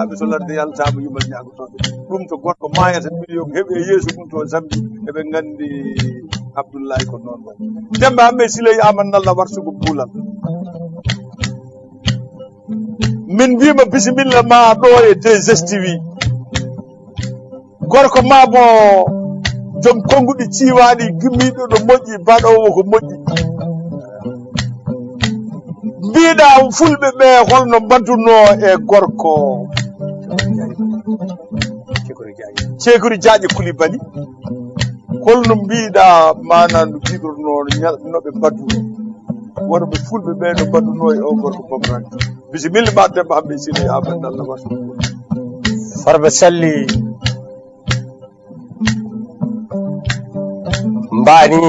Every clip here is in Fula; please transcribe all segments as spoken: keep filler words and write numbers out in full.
Aɓe so ladde yaltaama yumal ñaagotooɓe. Ɗum to gorko maayata miliyon heɓe yeeso mum to Zambi, eɓe nganndi Abdullahi ko noon waɗi. Demba Hammet Siley Aman Nalla warsugo bulal. Min mbiima bisimilla ma ɗo e deux S T V. Gorko ma mo joom konnguɗi ciwaaɗi, gimmiiɗo ɗo moƴƴi, baɗoowo ko moƴƴi. Mbiɗa fulɓe ɓe holno mbaɗduno e gorko Ceekori Jaaƴe Kulibali? Holno mbiɗa maana no jiɗorno ñal-, no ɓe mbaɗduno? Worɓe fulɓe ɓe no mbaɗduno e o gorko Bamran? Bisimilla ma Demba Hammet Siley Aman Nalla warsugo. Farba Salli mbaani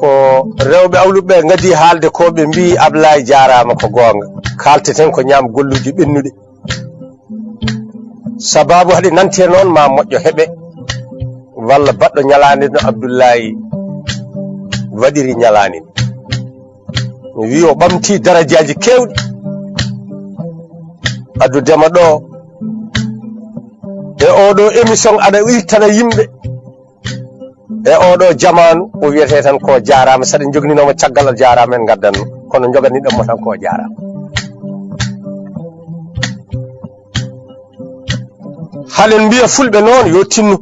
ko rewɓe awluɓe ngaddi haalde ko ɓe mbi Ablaye jaaraama ko goonga. Kaalteten ko ñaam golluuji ɓennuɗe. Sababu haɗi nante noon ma moƴƴo heɓe walla baɗɗo ñalaande no Abdullahi waɗiri ñalaande. Mi wi o ɓamti darajaaji keewɗi. Addu dema ɗo e oɗo émission aɗa irtana yimɓe e oɗo jamaanu o wiyete tan ko jaaraama. Saɗa jogininooma caggal a jaaraama en ngaddanno kono joganiɗen mo tan ko jaaraama. Halen mbiya fulɓe noon yo tinnu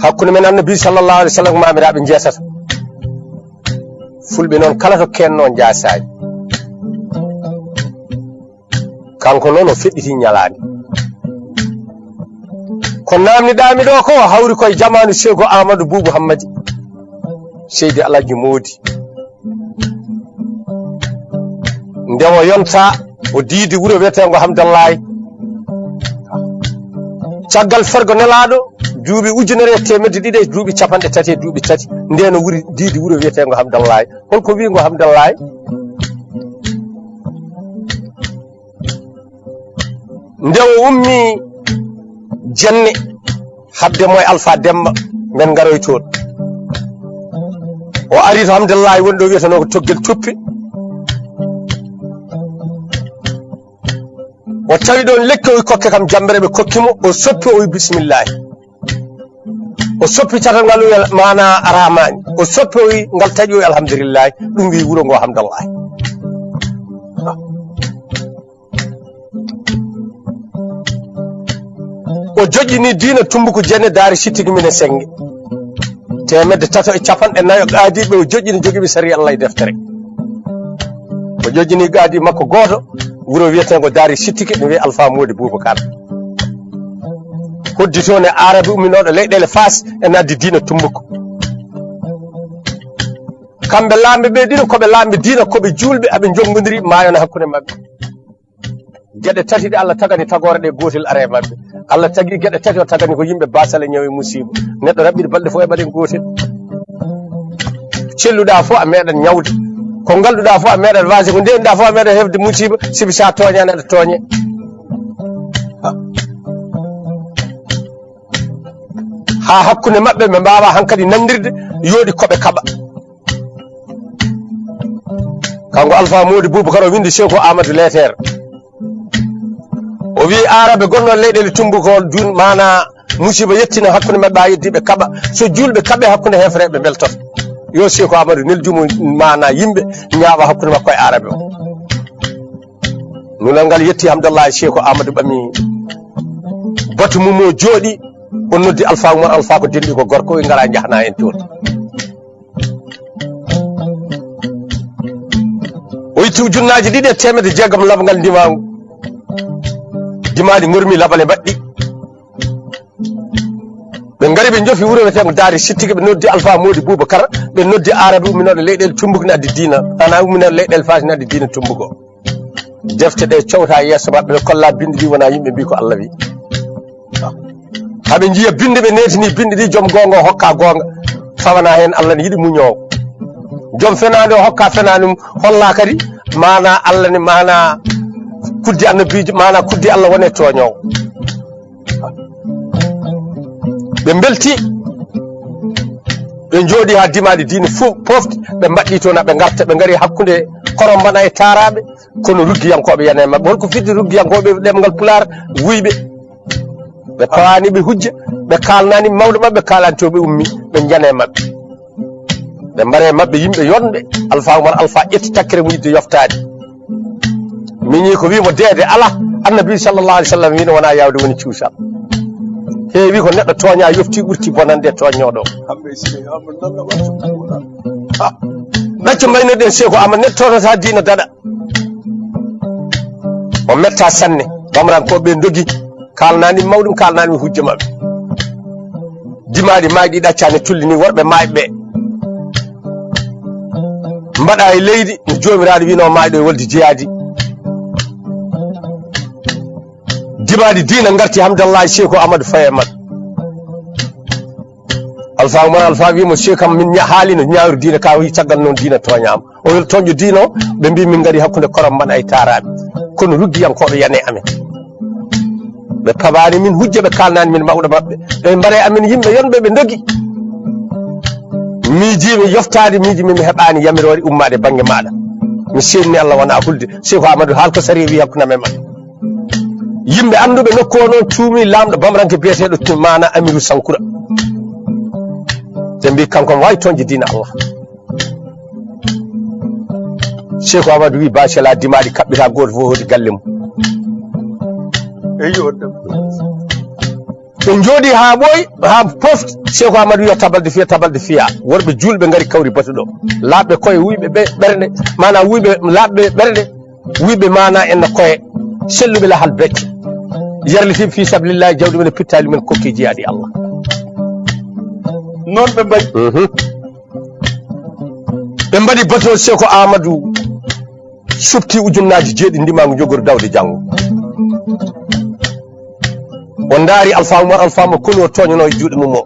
hakkunde men annabi sallallahu alaihi wasallam mamiraaɓe jeetata. Fulɓe noon kala to kenno jaasaaji. Kanko noon o feɗɗiti ñalaande. Ko namniɗaami ɗo ko o hawri koye jamaanu Seego Amadou Boubou Hammadi, Seydi Alhaji Moodi. Nde o yonta, o diidi wuro wiyeteengo Hamdallaay. Caggal fergo nelaaɗo, duuɓi ujunere e teemedde ɗiɗi e duuɓi capanɗe tati e duuɓi tati, nden o wuri diidi wuro wiyeteengo Hamdallaay. Holko wiingo Hamdallaay? Nde o ummi jenne, haɓde mo e Alfa Demba, men ngaroy toon. O ari to Hamdallaay woni ɗo wiyetenoo ko Toggel Tuppi. O tawi ɗoon lekki, o wi kokke kam jammbere, ɓe kokki mo, o soppi, o wi bismillaahi. O soppi catal ngal, o wi maana aramaani. O soppi, o wi ngal taƴi, o wi alhamdulillaahi. Ɗum wi wuro ngo Hamdallaay. O joƴƴini diina Tumbuku Jenne Daari Sittigi mine sennge. Teemedde tato e capanɗe nayo qaadiiɓe o joƴƴini, jogiiɓe sariya Allah e deftere. O joƴƴini qaadi makko gooto, wuro wiyeteengo Daari Sittigi, ne wiyee Alfa Moodi Bubakar. Hoddi toon e Aarabi umminooɗo leyɗeele Faas, en addi diina Tumbuku. Kamɓe laamɓe ɓe ɗiɗo, ko ɓe laamɓe diina, ko ɓe juulɓe, aɓe njonngodiri maayo na hakkunde maɓɓe. Geɗe tati ɗe Allah tagani, tagoore ɗe gootel ara e maɓɓe. Allah tagi geɗe tati, o tagani ko yimɓe basale, ñaw e musiiba. Neɗɗo raɓɓiɗi balɗe fof e ɓaɗen gootel. Celluɗaa fof a meeɗat ñawde. Ko ngalɗuɗaa fof a meeɗat waasde, ko ndeenɗaa fof a meeɗat heɓde musiiba, sibi so a tooñaani aɗa tooñe. Haa hakkunde maɓɓe ɓe mbaawaa hankadi nanndirde, yooɗi ko ɓe kaɓa. Kanko Alfa Moodi Bubakar o winndi Seeku Aamadu leeteer. O wiyi Aarabe gonnoo leyɗeele Tumbuku ko duun maana musiiba yettiino hakkunde maɓɓe haa yeddi ɓe kaɓa. So juulɓe kaɓe hakkunde heefereeɓe mbeltoto. Yo Seeku Aamadu neldu mo maana yimɓe ñaawa hakkunde makko e Aarabe o. Nulal ngal yetti Hamdallahi, Seeku Aamadu ɓami batu mum o jooɗi. O noddi Alfa Umar, Alfa ko denɗi ko gorko, o wi ngara njahanaa en toon. O itti ujunnaaji ɗiɗi e teemedde jeegom laɓngal ndimaangu. Dimaaɗi ngormi laɓale mbaɗɗi. Ɓe ngari ɓe njofi wuro wiyeteengo Daari Sittigi, ɓe noddi Alfa Moodi Bubakar, ɓe noddi Aarabi umminooɗo leyɗeele Tumbuku ne addi diina, ana umminooɗo leyɗeele Faas ne addi diina Tumbuku. Defte ɗe cowta yeeso maɓɓe, ɓe kolla binndi ɗi wona yimɓe mbi ko Allah wi. Haɓe njiya binndi, ɓe netini binndi ɗi, joom goonga o hokka goonga, fawana heen Allah ne yiɗi muñoowo. Joom fenaande o hokka fenaande mum, holla kadi maana Allah ne, maana kuddi annabiijo, maana kuddi Allah wone tooñoowo. Ɓe mbelti. Ɓe njooɗi haa dimaali diine fof pofti, ɓe mbaɗɗi toon, ɓe ngarta, ɓe ngari hakkunde Korombana e Taaraaɓe, kono ruggiyankooɓe yana e maɓɓe. Holko fidde ruggiyankooɓe ɗemngal Pulaar? Wuyɓe. Ɓe pawaani ɓe hujja, ɓe kaalnaani mawɗo maɓɓe, kaalani to ɓe ummi, ɓe njana e maɓɓe. Ɓe mbare maɓɓe yimɓe yonɓe, Alfa Umar Alfa ƴetti takkere mum yiɗde yoftaade. Miñi ko wimo deede ala, Annabi sallallahu alaihi wasallam wino wona yawde woni cuusal. Heewi ko neɗɗo tooña yofti ɓurti bonande tooñooɗo. Kamɓe si Amadou Dalla waɗi ɗum wona. Ah, nacco mbaynoɗen Seeku Amadou neɗɗo toonata diina daɗa. O metta sanne, bamran ko ɓe dogi, kaalnani mawɗum, kaalnani hujja maɓɓe. Dimaɗi mayɗi ɗaccani tulli ni worɓe mayɓe ɓe. Mbaɗa e leydi no joomiraaɗo wino mayɗo e wolde jeyaadi. Dimaɗi diina ngarti Hamdallahi Seeku Amadou Faye Amadou. Alfa Umar Alfa wimo Seeku kam min ña-, haalino ñaawri diina ka wi caggal noon diina tooñaama. O wel toñƴo diina o, ɓe mbi min ngari hakkunde Korombana e Taaraaɓe. Kono ruggiyankooɓe yani e amen. Ɓe pabaani min hujja, ɓe kaalnaani min mawɗo maɓɓe. Ɓe mbare amen yimɓe yonɓe, ɓe ndogi. Miijiimi yoftaade, miijiimi mi heɓaani yamiroore ummaade bannge maaɗa. Mi seenni Allah wona hulde. Seeku Amadou haal ko sari wi hakkunde amen maɓɓe. Yimɓe annduɓe nokku o noon cuumi laamɗo bamranke biyeteeɗo tu-, maana Amiru Sankura. Ɓe mbi kanko mi waawi toñde diina Allah. Seeku Amadou wi Bacela dimaɗi kaɓɓita gooto fof hooti galle mum. Eyi, o ɗum. Ɓe njooɗi haa ɓooyi, haa pofti. Seeku Amadou wiya tabalde fiya, tabalde fiya. Worɓe juulɓe ngari kawri batu ɗo. Laaɓɓe koye wuyɓe ɓe ɓernde, maanaam wuyɓe laaɓɓe ɓernde, wuyɓe maana en no koye, selluɓe lahal becce. Yarlitiiɓe fi sabilillahi jawdi men e pittaali men kokki jiyaadi Allah. Noon ɓe mbaɗi. Mhm. Ɓe mbaɗi batu o Seeku Amadou. Supti ujunnaaji jeeɗi ndimaangu jogori dawde janngo. O ndaari Alfa Umar, Alfa Umar koni o tooñanoo e juuɗe mum o.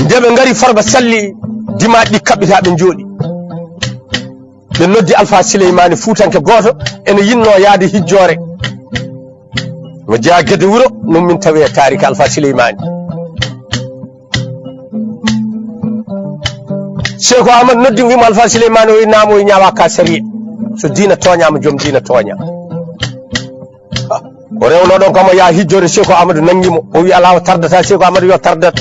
Nde ɓe ngari Farba Salli, dimaaɗi ɗi kaɓɓitaa ɓe njooɗi. Ɓe noddi Alfa Sileymaani Fuutanke gooto ene yinnoo yahde hijjoore. Mo jeyaa Gede Wuro, ɗum min tawi e taarika Alfa Sileymaani. Seeku Amadou noddi wiimo Alfa Sileymaani o naamo o ñaawa ka sariya. So diina tooñaama, joom diina tooña. O rewno ɗon kam o yaha hijjoore, Seeku Amadou nanngi mo. O wi alaa o tardata, Seeku Amadou yo tardat.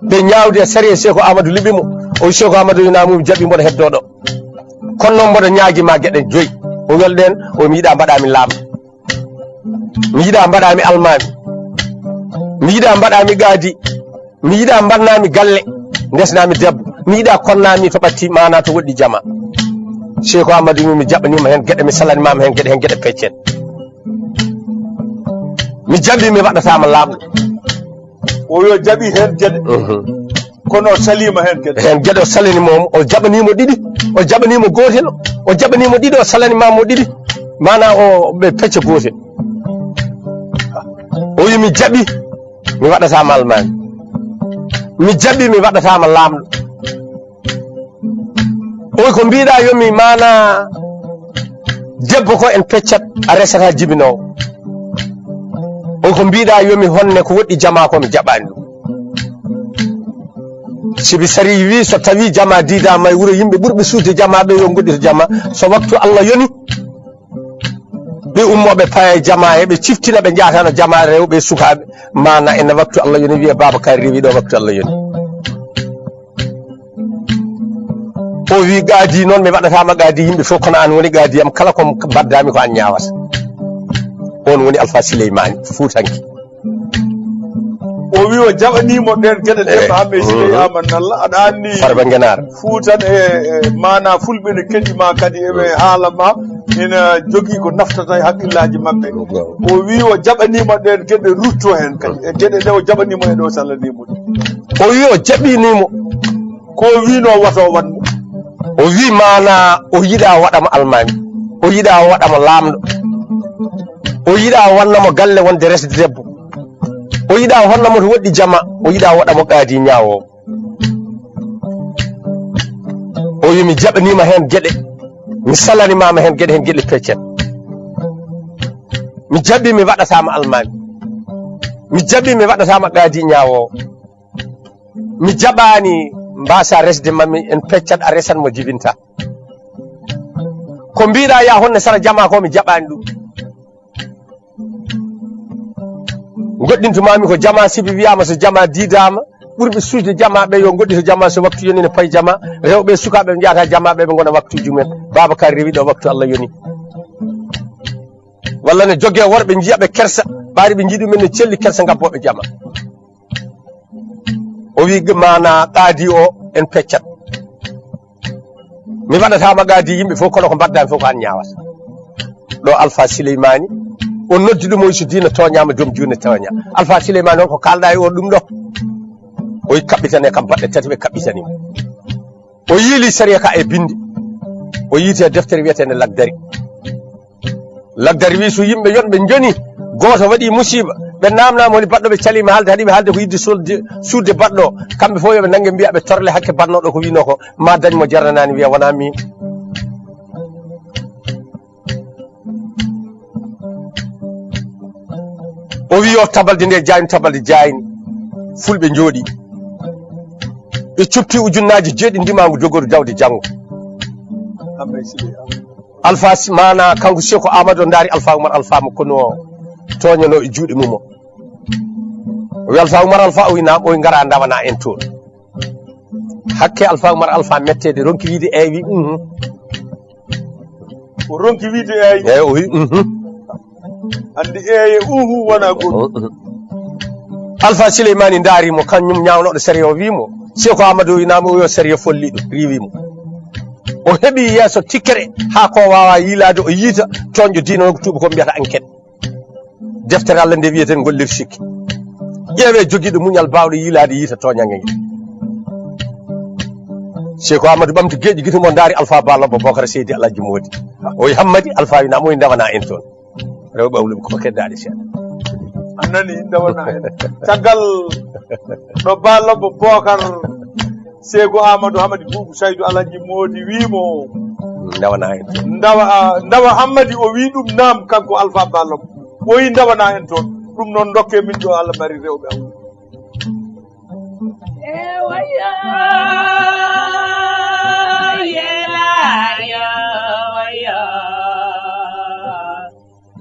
Ɓe ñaawdi e sariya, Seeku Amadou liɓi mo. O wi Seeku Amadou yo naamo mi jaɓi mboɗo heddoo ɗo. Kono noon mboɗo ñaagi ma geɗe joyi. O welɗen, o mi yiɗa mbaɗa mi laamɗo. Mi yiɗa mbaɗa mi almaami. Mi yiɗa mbaɗa mi gaadi. Mi yiɗa mbaɗna mi galle. Ndesna mi debbo. Mi yiɗa konna mi to ɓatti maana to woɗɗi jama. Seeku Amadou mi, mi jaɓanima heen geɗe, mi salanimama heen geɗe, heen geɗe peccen. Mi jaɓi mi waɗatama laamɗo. O yo jaɓi heen geɗe. Mhm. Kono o saliima heen geɗe. Heen geɗe o salanima mo, o jaɓaniima ɗiɗi, o jaɓaniima gootel, o jaɓaniima ɗiɗi, o salanima mo ɗiɗi. Maanaa o ɓe pecce gootel. O wi mi jaɓi, mi waɗataama almaami. Mi jaɓi, mi waɗataama laamɗo. Oy ko mbiɗa yo mi maana debbo ko en peccat a resata jibinoowo. Oy ko mbiɗa yo mi honne ko woɗɗi jama ko mi jaɓani ɗum. Sibi sari wi so tawi jama dida may wuro yimɓe ɓurɓe suude jama ɓe yo goɗɗito jama so waktu Allah yoni. Ɓe ummooɓe paya e jama he ɓe ciftina ɓe njatano jama rewɓe e sukaaɓe. Mana ene waktu Allah yoni wiya Babacar rewi ɗo waktu Allah yoni. O wi qaadi noon mi waɗatama qaadi yimɓe fof kono an woni qaadi am kala ko mbaddami ko an ñawata. On woni Alpha Souleymane Fuutanke. O wi o jaɓanimo ɗen geɗe ɗe. Eh, Mahamed Sile, mhm. Aman Nalla aɗa anni Farba Ngenaar. Fuutan e, e mana fulɓe ne keɗi ma kadi eɓe haala ma ina jogii ko naftata e haqqillaji maɓɓe. O wi o jaɓanima ɗen geɗe rutto hen kadi e geɗe ɗe o jaɓanimo e ɗo sallanimo ɗe. O wi o jaɓinimo ko o wino wata o waɗmo. O wi mana o yiɗa waɗama almami, o yiɗa waɗama lamɗo, o yiɗa wannamo galle wonde resde debbo, o yiɗa honnamo to woɗɗi jama, o yiɗa waɗamo qaadi ñawowo. O wi mi jaɓanima hen geɗe, mi salanimama hen geɗe, hen geɗe peccen. Mi jaɓi mi waɗatama almami. Mi jaɓi mi waɗataama qaadi ñaawoowo. Mi jaɓaani mbaasa resde mami en peccat a resan mo jibinta. Ko mbiɗa ya honne sara jama ko mi jaɓaani ɗum. Goɗɗintumaami ko jama sibi wiyama so jama diidama ɓurɓe suusde jama ɓe yo goɗɗito jama so waktu yoni ne payi jama. Rewɓe e sukaaɓe ɓe njahata jama ɓe ɓe ngona waktuji mumen. Babacar rewi ɗo waktu Allah yoni. Walla ne joge worɓe njiya ɓe kersa ɓaari ɓe njiɗi ɗumen no celli kersa ngabboɓe jama. O wi mana qaadi o en peccat. Mi waɗatama qaadi yimɓe fof kono ko mbaddami fof ko an ñawata. Ɗo Alpha Sileymani o noddi ɗum o wi so diina toñama joom juune toña. Alpha Sileymani on ko kalɗa e on ɗum ɗo. O wi kaɓɓitane kam baɗɗe tati ɓe kaɓɓitanimo. O yiili sariya ka e bindi. O yiiti e deftere wiyetende Lagdari. Lagdari wi so yimɓe yonɓe joni goto waɗi musiba ɓe namnama woni baɗɗo ɓe calima haalde haɗiɓe haalde ko yidde solde sudde baɗɗo. Kamɓe fof yoɓe nangge mbiya ɓe torle hakke baɗnoɗo ko wino ko ma dañ mo jarnanani wiya wona min. O wi yo tabalde nde jayni tabalde jayni. Fulɓe jooɗi ɓe copti ujunnaji jeeɗi ndimagu dogoru dawde janngo. Alpha mana kanko seko amadou o daari alpha oumar alpha mo kono toñano e juuɗe mum o. O wi alpha oumar alpha o wi nam o wi gara dawana en toon. Hakke alpha oumar alpha mettede ronki wiide eyyi wi uhum. O ronki wiide eyyi eyyi o wi uhum. Andi eyyi uhu wona goɗɗum. Alpha sileymani daari mo kañum ñawnoɗo sariya o wi mo seko amadou o wi nam o wi o sariya folliɗo riiwi mo. O heɓi yeeso tikkere ha ko wawa yiilade o yiita. Toñƴo diina o ko tuuba ko mbiyata enquête. Deftere Allah nde wiyeten ngol nder sikki. Ƴeewe jogiiɗo muñal baawɗo yiilaade yiita tooñange nge. Seko amadou ɓamti geeƴi gite mo daari alpha ba lobbo bokara seydi alhaji moodi. O wi hammadi alpha wi nam o wi ndewana en toon. Rewɓe awlum ko keddaade seeɗa. A nani ndewana en caggal ɗo ba lobbo bokar. Seygo Amadou Hamadi Boubou Saydou Alaji Moodi wiimo ndawana en toon. Ndawa ndawa Hammadi o wi ɗum nam kanko Alpha Ballom o wi ndawana en toon. Ɗum noon dokke min ɗo Allah mari rewɓe am.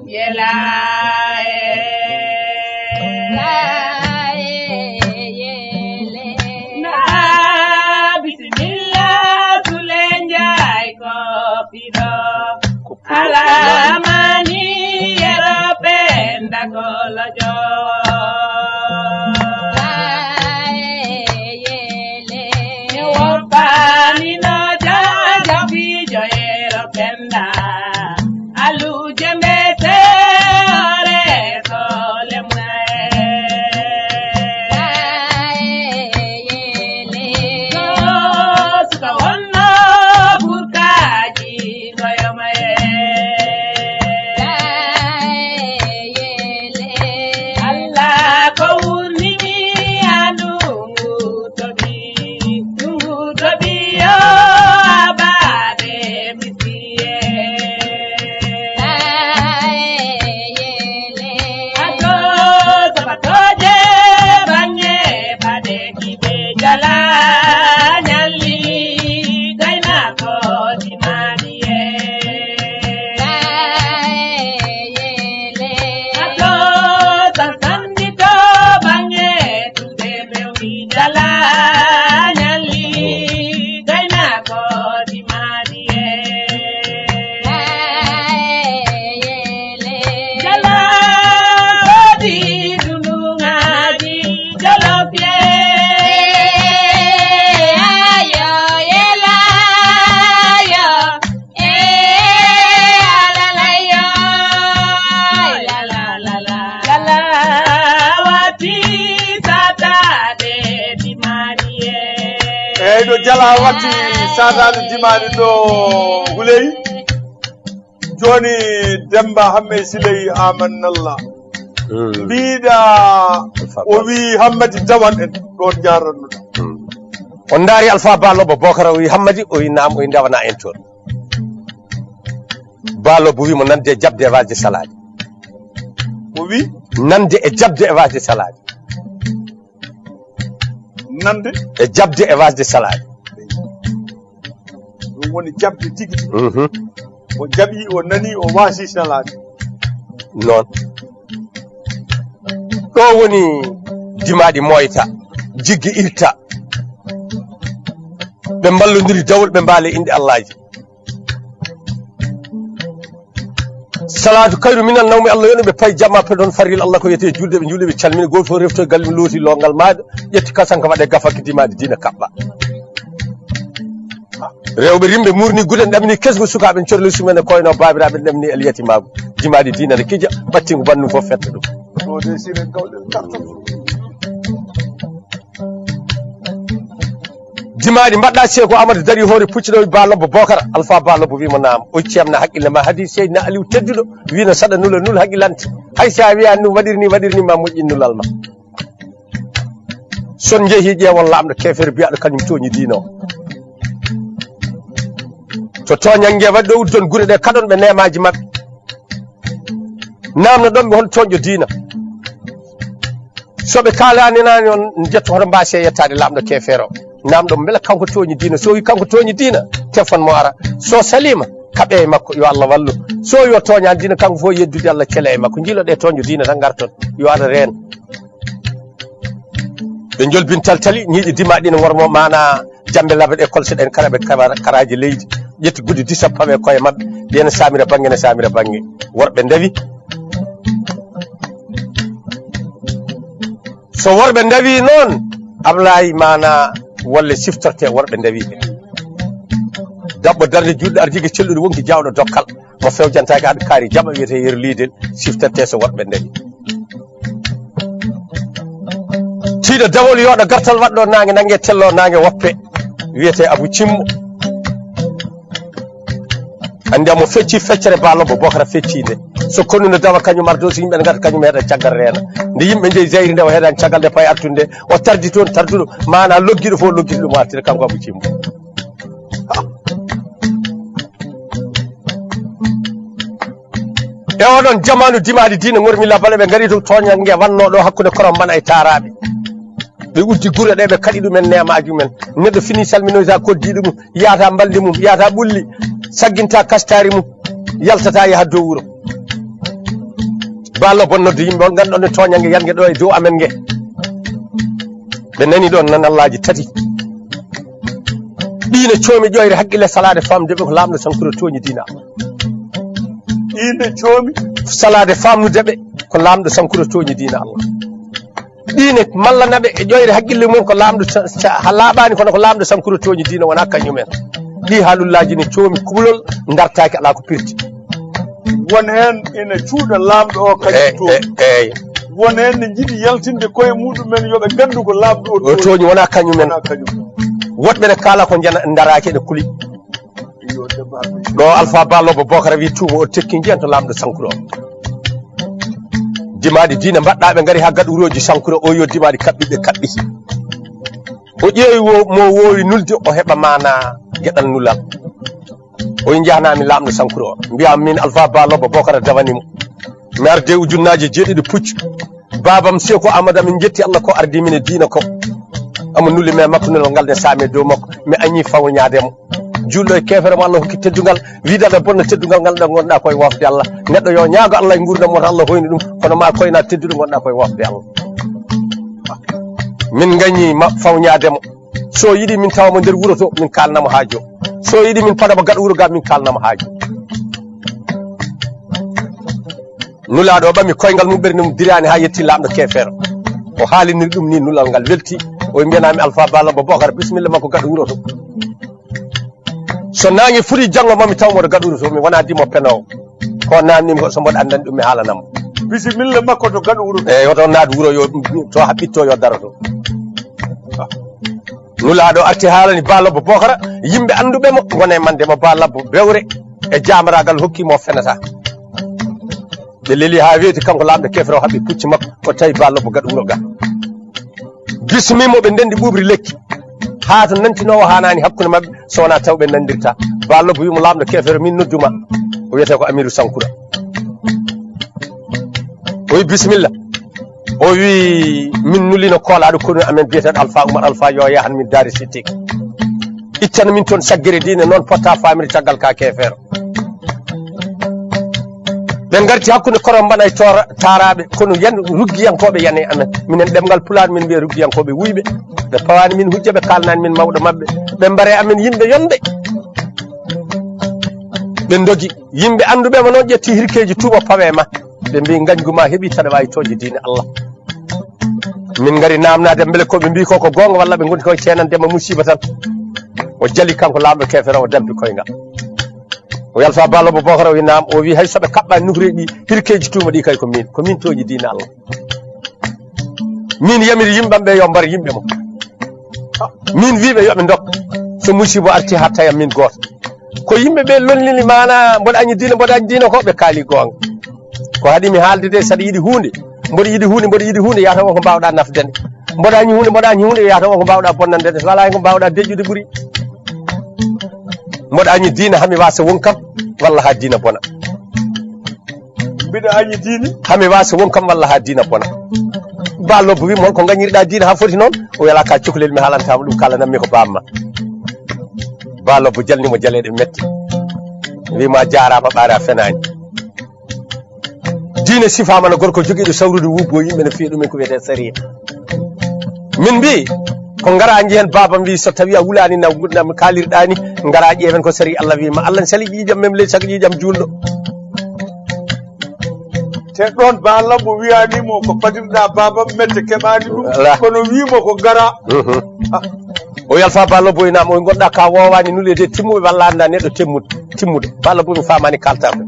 Yela e. Na bisimilla Sule Njaay ko piɗo. Alamani yero penda kolojo. Ni woppani no jaja fijo yero penda. Aluje mbete ore sole mwe. Suka wonno burkaji koyo maye. Allah ko wurnimi anungu tobi. Nungu tobi yo abade. Jala ñalli gaynaako di maadi e. Jala odi dunduŋaaji jolof ye. Ayo yela yo. Eyyi ɗo Jala watti sataade dimaani ɗo Huley. Jooni Demmba Hammey Siley Amanallah. Mbiɗa o wi Hammadi tawan en ɗon jarannoɗa. On ndaari Alpha Ba Lobbo Bokara o wi Hammadi o wi naam o wi ndewana en toon. Ba Lobbo wi mo nande jaɓde walde salaade. O wi Nande e jaɓde e waasde salaade. Nande e jaɓde e waasde salaade. Ɗum woni jaɓde tigi tigi. Mhm. O jaɓi, o nani, o waasi salaade. Noon. Ɗo woni dimaaɗi moyta, jiggi irta. Ɓe mballondiri dawol, ɓe mbaale inɗe Allaaji. Salaatu kayru minan nawmi, Allah yoni ɓe pay jamma pe ɗon farril Allah ko wiyetee julde, ɓe juuli ɓe calmini, gooto fof refto e galle mum looti longal maaɗa, ƴetti kasanka waɗe gafaki dimaaɗi diina kaɓɓa. Rewɓe rimɓe murni gude ɗamini kesgu sukaaɓe corli sumen e koyno baabiraaɓe ɗamini el yatimaagu. Dimaaɗi diina ne kija, ɓattingu bannu fof fetta ɗum. Dimaaɗi mbaɗɗa Seeku Amadou dari hoore puccuɗo Ba Lobbo Bokara, Alpha Ba Lobbo wiimo naam. O ceemna haqqille ma hadi Seydina Aliou tedduɗo, wiino saɗa nula nul haqqillante. Hay sa wiya num waɗir ni, waɗir ni ma moƴƴin nulal ma. Son njehi ƴeewon laamɗo keefeero biyaɗo kañum tooñi diina o. To tooñange waɗi ɗo uddon gure ɗe kaɗon ɓe neemaji maɓɓe. Namno ɗon ɓe hol toñƴo diina. So ɓe kaalani nani on jetto hoto mbasi e yettade laamɗo keefeero. Namɗo mbele kanko tooñi diina. So wi kanko tooñi diina, tefon mo ara. So salima, kaɓe e makko, yo Allah wallu. So yo tooñani diina, kanko fof yeddude Allah cele e makko. Jiiloɗe toñƴo diina tan garton. Yo Allah reen. Ɓe njolbin taltali, ñiiƴe dima ɗin wormo mana jambe labe ɗe kolse ɗen kala ɓe kara-, karaji leydi. Ƴetti guddi dix pawe koye maɓɓe. Ɗen samira bange ne samira bange. Worɓe ndawi. So worɓe ndawi noon, Ablaye mana wolle siftorte worɓe ndawi. Dabbo darde juɗɗo arjige celluɗo wonki jawɗo dokkal. Mo fewjantaake haɗa kaari jaɓa wiyete yeru liidel siftante so worɓe ndawi. Tiiɗo dawol yooɗo gartal waɗɗo naange, nange tello naange woppe. Wiyete Abu Cimmo. Andi amo fecci feccere Ba Lobbo Bokara fecci nde. So konu no dawa kañum ardo so yimɓe ne ngata kañum heɗa caggal reena. Nde yimɓe jeyi zayri nde o heɗani caggal nde payi artude nde. O tardi toon tarduɗo mana loggiɗo fof loggiɗo ɗum artira kanko Abu Cimmo. E oɗon jamaanu dimaaɗi diina ngormi labale ɓe ngari to tooñange wannoo ɗo hakkunde korom mbana e taaraaɓe. Ɓe uddi gure ɗe ɓe kaɗi ɗumen neemaaji mumen. Neɗɗo fini salminoyta koddiiɗo mum, yahata mbaldi mum, yahata ɓulli, sagginta kastaari mum, yaltata yaha dow wuro. Ba Lobbo noddi yimɓe on ngannduɗon ne tooñange yannge ɗo e dow amen nge. Ɓe nani ɗon nan Allaaji tati. Ɗiine coomi ƴoyre haqqille salaade famde ɓe ko laamɗo sankuro tooñi diina. Ɗiine coomi salaade famnude ɓe ko laamɗo sankuro tooñi diina Allah. Ɗiine mallanaɓe e ƴoyre haqqille mum ko laamɗo sa-, sa-, ha laaɓaani kono ko laamɗo sankuro tooñi diina wona kañumen. Ɗi haalullaaji ne coomi kulol dartaaki alaa ko pirti. Won heen ina cuuɗa laamɗo o kañum Eh, toon. Eh, eh. Won heen ne njiɗi yaltinde koye muɗumen yo ɓe nganndu ko laamɗo o O toon. Tooñi wona kañumen. Wona kañum. Woɗɓe ne kaala ko njana ndaraaki ene kuli. Yo debbo arde. Ɗo Alpha Ba Lobbo Bokara wi tuuba o tekki njiyan to laamɗo sankuro o. Dimaaɗi diina mbaɗɗa ɓe ngari ha gaɗa wuroji sankuro o yo dimaaɗi kaɓɓiɓe kaɓɓiti. O ƴeewi wo-, mo wowi nulde o heɓa mana geɗal nulal. O wi njahnami laamɗo sankuro o. Mbiya min Alpha Ba Lobbo Bokara dawanimo. Mi arde ujunnaaje jeeɗiɗi puccu. Babam Seeku Amadou, min jetti Allah ko ardi min e diina ko. Omo nuli men makko nulal ngal nde saame dow makko. Mi añi fawñaade mo. Juulɗo e keefere mo Allah hokki teddungal. Wiide aɗa bonna teddungal ngal nde ngonɗa koye wafde Allah. Neɗɗo yo ñaago Allah e nguurdam wota Allah hoyni ɗum. Kono ma koyna tedduɗo ngonɗa koye wafde Allah. Min ngañi ma fawñaade mo. So yiɗi min tawa mo nder wuro to, min kalna mo haajo. So yiɗi min paɗa mo gaɗa wuro ga, min kalna mo haajo. Nulaaɗo o ɓami koyngal mum ɓernde mum dirani ha yetti laamɗo keefeero. O haaliniri ɗum ni nulal ngal welti. O mbiyanami Alpha Ba Lobbo Bokara, bisimilla makko gaɗa wuro to. So nange fuɗi janngo mami taw moɗo gaɗa wuro to, mi wona dimo penowo. Ko namnimi ko so mboɗo anndani ɗum mi haalanamo. Bisimilla makko to gaɗa wuro to. Eyi, hoto naat wuro yo to haɓɓitto yo daro to. Nulaaɗo arti haalani Ba Lobbo Bokara, yimɓe annduɓe mo, ngona e mande mo Ba Lobbo bewre e jaamaragal hokki mo fenata. Ɓe leli ha weeti kanko laamɗo keefere o haɓɓi pucci makko, o tawi Ba Lobbo gaɗa wuro ga. Bismimo ɓe ndendi ɓuuɓri lekki. Haa to nantinowo haanani hakkunde maɓɓe, so wona taw ɓe nandirta. Ba Lobbo wimo laamɗo keefere min nodduma. O wiyete ko Amiru Sankura. O wi bisimilla. O wi, min nulino koolaaɗo konu amen biyeteeɗo Alpha Oumar Alpha, yo yahan min Daari Sittik. Ittana min toon saggere diine, noon potta faamiri caggal ka keefeero. Ɓe ngarti hakkunde Korombana e toora-, taaraaɓe, kono yan-, ruggiyankooɓe yani e amen. Minen ɗemngal Pulaar, min mbiya ruggiyankooɓe wuyɓe. Ɓe pawaani min hujja, ɓe kaalnaani min mawɗo maɓɓe. Ɓe mbare amen yimɓe yonɓe. Ɓe ndogi. Yimɓe annduɓe ma noon ƴetti hirkeeji tuuba pawe ma. Ɓe mbi, ngañgu ma heɓi, taɗa waawi tooñde diine Allah. Min ngari naamnaade mbele ko ɓe mbi ko, ko goonga walla ɓe ngondi koye ceenande ma musiiba tan. O jali kanko laamɗo keefeero, o dampi koyngal. O yalta Ba Lobbo Bookara, o wi naam, o wi hay so ɓe kaɓɓaani nukreeji ɗi, hirkeeji tuuma ɗi kay ko min, ko min tooñi diine Allah. Min yamiri yimɓe am ɓe yo mbar yimɓe mo. Min wi ɓe yo ɓe ndok. So musiiba arti haa tawa min gooto. Ko yimɓe ɓe lonnini maana mboɗo añi diina, mboɗo añi diina ko ɓe kaali goonga. Ko haɗi mi haalde de, saɗa yiɗi huunde, mboɗo yiɗi huunde, mboɗo yiɗi huunde, yaata won ko mbaawɗa nafde nde. Mboɗo añi huunde, mboɗo añi huunde, yaata won ko mbaawɗa bonnande nde. So alaa hen ko mbaawɗa deƴƴude ɓuri. Mboɗo añi diina, hami waasa won kam, walla haa diina bona. Mbiɗo añi diine. Hami waasa won kam, walla haa diina bona. Ba Lobbo wi mo, hol ko ngañirɗa diina haa foti noon? O wi alaa ka cukalel, mi haalantaama ɗum, kaalanammi ko bamma. Ba Lobbo jalni mo jaleeɗe metti. Wi ma jaaraama, ɓaara fenaani. Diine sifaama no gorko jogiiɗo sawrude wubbo yimɓe no fiya ɗumen ko wiyetee sariya. Min mbi, ko ngara njihen baaba mbi, so tawi a wulaani na, na kaalirɗa ni, ngara ƴeewen ko sariya Allah wi ma. Allah ne sali ƴiiƴam men ley caka ƴiiƴam juulɗo. Te ɗoon Ba Lobbo wiyaani mo ko padirɗa baaba mette keɓaani ɗum, Ala. Kono wi mo ko ngara. Mhm. Ah. O yalta Ba Lobbo e naam, o gonɗa ka woowaani nule de timmuɓe walla annda neɗɗo timmude, timmude. Ba Lobbo mi faamaani kaltaako.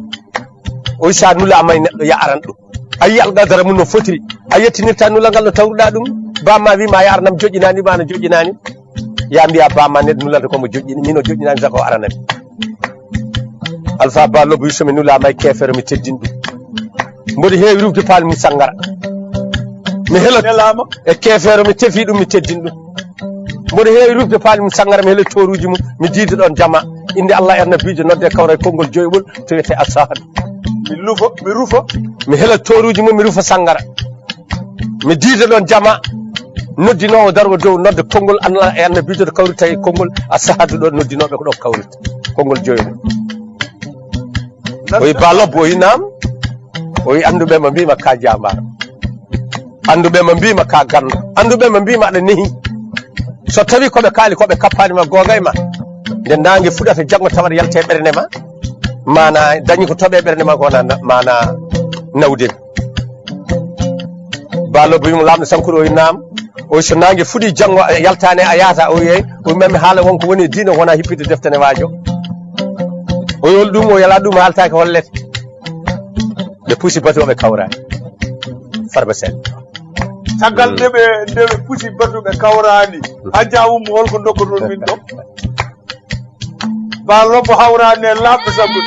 O wi sa nulaama e neɗɗo ya aran ɗum. A yi alqadara mum no fotiri. A yettinirta nulal ngal no tawruɗa ɗum. Bamma wi ma ya ar nam joƴƴinaani, ma no joƴƴinaani. Ya mbiya bamma neɗɗo nulata ko mo joƴƴini, min o joƴƴinaani saka o aranami. Alpha Ba Lobbo wi so mi nulaama e keefeero mi teddin ɗum. Mboɗo heewi rufde paali mum sanngara. Mi hela Nelaama. E keefeero mi tefi ɗum mi teddin ɗum. Mboɗo heewi rufde paali mum sanngara, mi hela tooruuji mum, mi diida ɗoon jama. Innde Allah e annabiijo nodde kawra e konngol joyɓol to wiyetee Assahadu. Mi lufo, mi rufo. Mi hela tooruuji mum, mi rufa sanngara. Mi diida ɗoon jama, noddinoowo daroo dow nodde konngol Allah e annabiijo to kawrita e konngol Assahadu ɗo noddinooɓe ko ɗo kawrita. Konngol joyɓol. O wi Ba Lobbo, o wi naam. O wi annduɓe ma mbiima ka jaambaar. Annduɓe ma mbiima ka ganndo. Annduɓe ma mbiima aɗa nehi. So tawi ko ɓe kaali ko ɓe kappaani ma goonga e ma. Nde naange fuɗata janngo tawa aɗa yalta e ɓernde ma. Maana dañi ko toɓe ɓernde ma ko wona na-, maana nawde. Ba Lobbo wi mo laamɗo sankuru o wi naam. O wi so naange fuɗi janngo a yaltaani a yahata o wi eey. O wi mami haala won ko woni e diina wona hippitde defte ne waajo. O wi hol ɗum o yala ɗum haaltaake hollete. Ɓe pusi batu ɓe kawraani. Farba Sel. Caggal nde ɓe, nde ɓe pusi batu ɓe kawraani. Hajja Umu, hol ko ndokkoton min ɗo? Ba Lobbo hawraani e laaɓɓe sabu.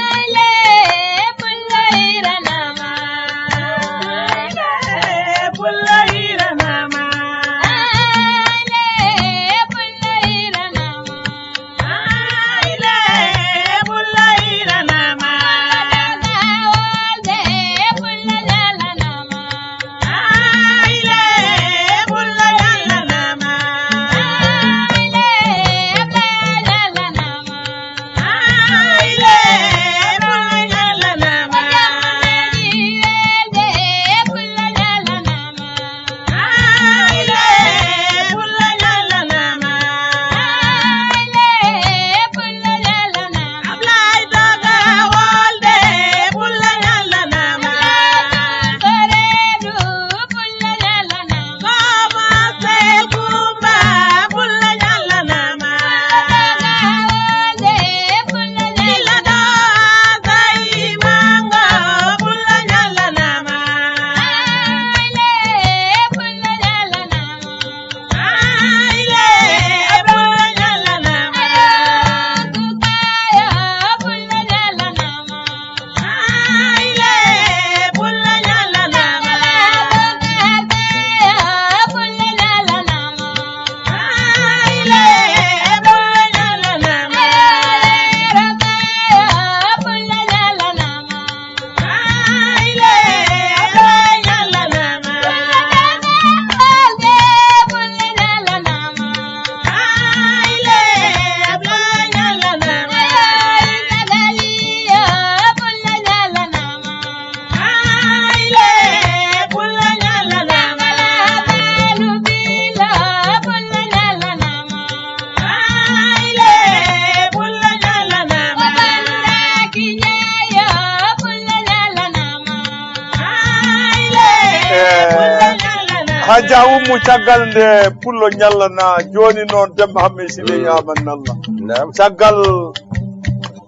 Yaa ummu caggal nde pullo ñallana, jooni noon Demba Hamme Sile yaaman nalla. Naam. Caggal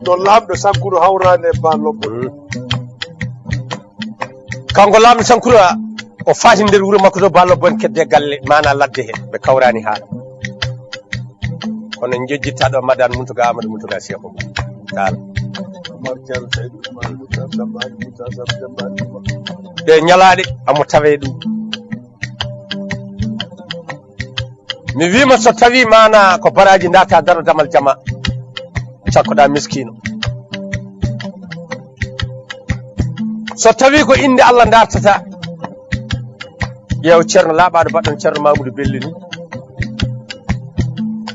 ɗo laamɗo Sankuru hawraani e Ba Lobbo. Mm. Kanko laamɗo Sankuru o faati nder wuro makko to Ba Lobbo en kedde galle maana ladde he ɓe kawraani haala. Kono jejjittaɗo madan Muntuga Amadou Muntuga Seexu Taal. Ɗe ñalaaɗe amo tawee ɗum. Mi wiima so tawi maana ko baraji data daro damal jama, cakkoɗa miskino. So tawi ko inde Allah dartata, ƴeew ceerno laaɓaɗo baɗɗon ceerno Mamoudou Bello ni.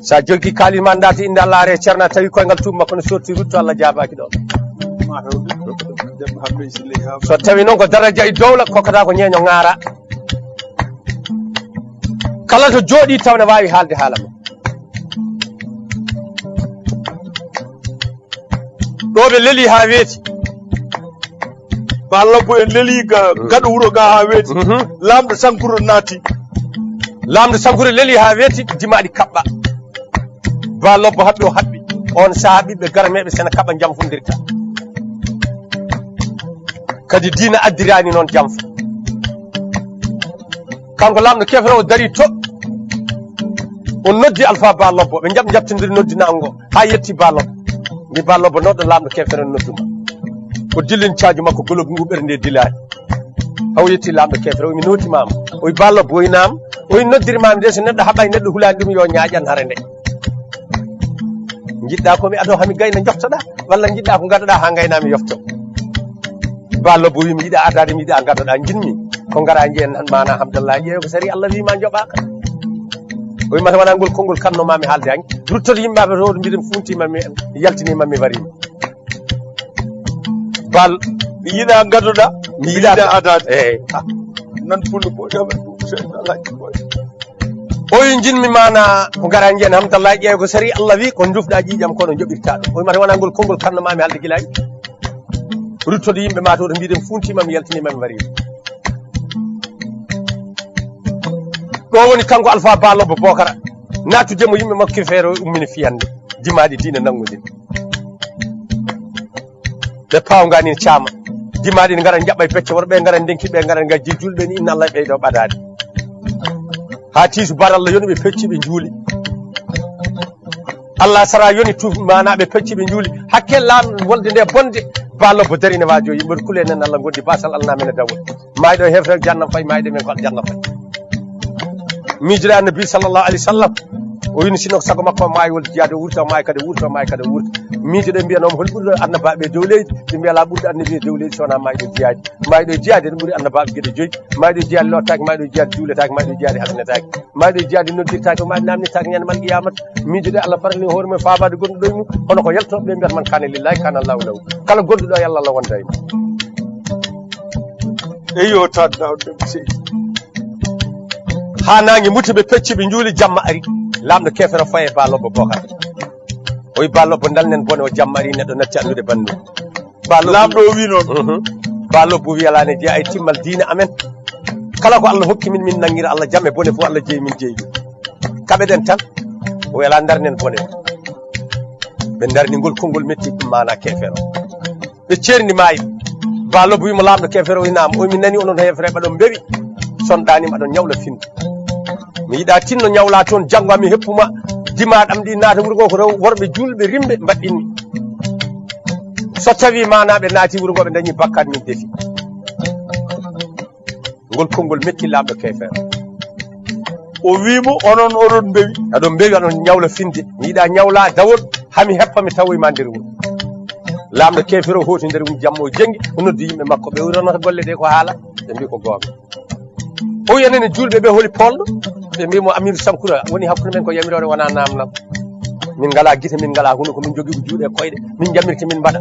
Sa joggi kaalis ma darta inde Allah are ceerno a tawi koyngal tuuba makko no sorti rutto Allah jaabaki ɗo. So tawi noon ko daraja e dowla kokkata ko ñeeño ŋaara. Kala to jooɗi taw ne waawi haalde haala mum. Ɗo ɓe leli haa weeti. Ba Lobbo en leli ga gaɗo wuro ga haa weeti. Mhm. Laamɗo Sankuro naati. Laamɗo Sankuro leli haa weeti, dimaaɗi kaɓɓa. Ba Lobbo haɓɓi o haɓɓi. On sahaa ɓiɓɓe garmeeɓe sene kaɓa jamfundirta. Kadi diina addirani noon jamfa. Kanko laamɗo kefere o dari to. O noddi Alpha Ba Lobbo, ɓe jaɓ jaɓtindiri noddinaango haa yetti Ba Lobbo. Mbi Ba Lobbo noɗɗo laamɗo kefere o nodduma. O dillin caaju makko golobu ngu ɓernde dilaani. Haw yetti laamɗo kefere o mi nooti maama. O wi Ba Lobbo o wi naam. O wi noddiri maami de so neɗɗo haɓay neɗɗo hulaani ɗum yo ñaaƴan hare nde. Njiɗɗa ko mi ado hami gayna joftoɗa walla njiɗɗa ko gadoɗa haa gayna mi yofto. Ba Lobbo wi mi yiɗa adade mi yiɗa gadoɗa jinmi ko ngara njiyen han mana Hamdallah ƴeewe ko sari Allah wi ma joɓaka. O wi mata wona ngol konngol kanno mami haalde hanki ruttoto yimɓe aɓe to mbiɗen funtima mi yaltinima mi warima. Bal mi yiɗa gadoɗa mi yiɗa adade eyyi. Nan pullo boy. O wi jinmi mana ko ngara njiyen Hamdallah ƴeewe ko sari Allah wi ko jufɗa ƴiƴam kono joɓirta ɗum o wi mata wona ngol konngol kanno mami haalde gilay. Ruttoɗo yimɓe ma to to mbiɗen funtima mi yaltinima mi warima. Ɗo woni kanko Alpha Ba Lobbo Bokara nattude mo yimɓe makko kefeero ummini fiyande dimaɗi diina nanngodin. Ɓe pawgani caama dimaɗi ne gara jaɓɓa e pecce worɓe gara ndenki ɓe gara ga jejjulɓe ni inna Allah ɓeyɗo ɓadade. Ha tiisu bar Allah yoni ɓe pecci ɓe juuli. Allah sara yoni tu mana ɓe pecci ɓe juuli hakke lam wolde nde bonde. Ba Lobbo dari ne wajo yimɓe kule nen Allah gondi basal Allah namen e dawol. Mayɗo e hefre jannam fay mayɗo men ko aljanna fay. Miijoɗe annabi sallallahu alaihi wasallam o wini sinno ko sago makko maayol jiyaade wurta maay kadi wurta maay kadi wurta. Miijoɗe mbiyanoma hol ɓurɗo annabaɓe e dow leydi ɓe mbiya la ɓurɗo annabi e dow leydi sowona mayɗo jiyaade. Mayɗo jiyaade ne ɓuri annabaɓe geɗe joyyi. Mayɗo jiyaade lottaaki mayɗo jiyaade juuletaaki mayɗo jiyaade hasnetaaki. Mayɗo jiyaade noddirtaaki mayɗo namnitaaki ñande mal qiyamata. Miijoɗe Allah farani hoore mum faabade gonɗo ɗo e mum. Hono ko yaltoɓe ɓe mbiyata man kana lillahi kana Allahu lahu. Kala gonɗo ɗo e Allah Allah wonda e mum. Eyyo tan dawde seydi. Ha nangi muti ɓe pecci ɓe juuli jamma ari. Lamɗo kefere faye Ba Lobbo Bokar. O wi Ba Lobbo dalnen bone o jamma ari neɗɗo natti anndude banndum. Ba Lobbo lamɗo o wi noon. Mhm. Ba Lobbo wi alane jeeya e timmal diina amen. Kala ko Allah hokki min min nangira Allah jam e bone fof Allah jeeyi min jeeyi ɗum. Kaɓeɗen tan o wela darnen bone. Ɓe darni ngol konngol metti ɗum mana kefere. Ɓe ceerni maayi. Ba Lobbo wimo lamɗo kefere o inama o mi nani onon hefre ɓaɗon mbewi. Sonɗanima aɗon ñawla finde. Mi yiɗa tinno ñawla toon janngo ami heppuma. Dimaɗam ɗi naata wuro ngo ko rew worɓe julɓe rimɓe mbaɗɗinmi. So tawi manaɓe naati wuro ngo ɓe dañi bakkat min defi. Ngol konngol metti lamɗo kefere. O wimo onon oɗon mbewi. Aɗon mbewi aɗon ñawla finde mi yiɗa ñawla dawol. Hami heppa mi tawoyma nder wuro. Lamɗo kefere o hoti nder wuro jamma o jengi o noddi yimɓe makko ɓe wuro nota golle ɗe ko haala. Ɓe mbi ko goonga. O wi enen e julɓe ɓe holi polɗo. Ɓe mbi mo Amiru Sankura woni hakkude men ko yamirore wona namnal. Min ngala gite min ngala hunuko min jogui ko juuɗe koyɗe min jamirta min mbaɗa.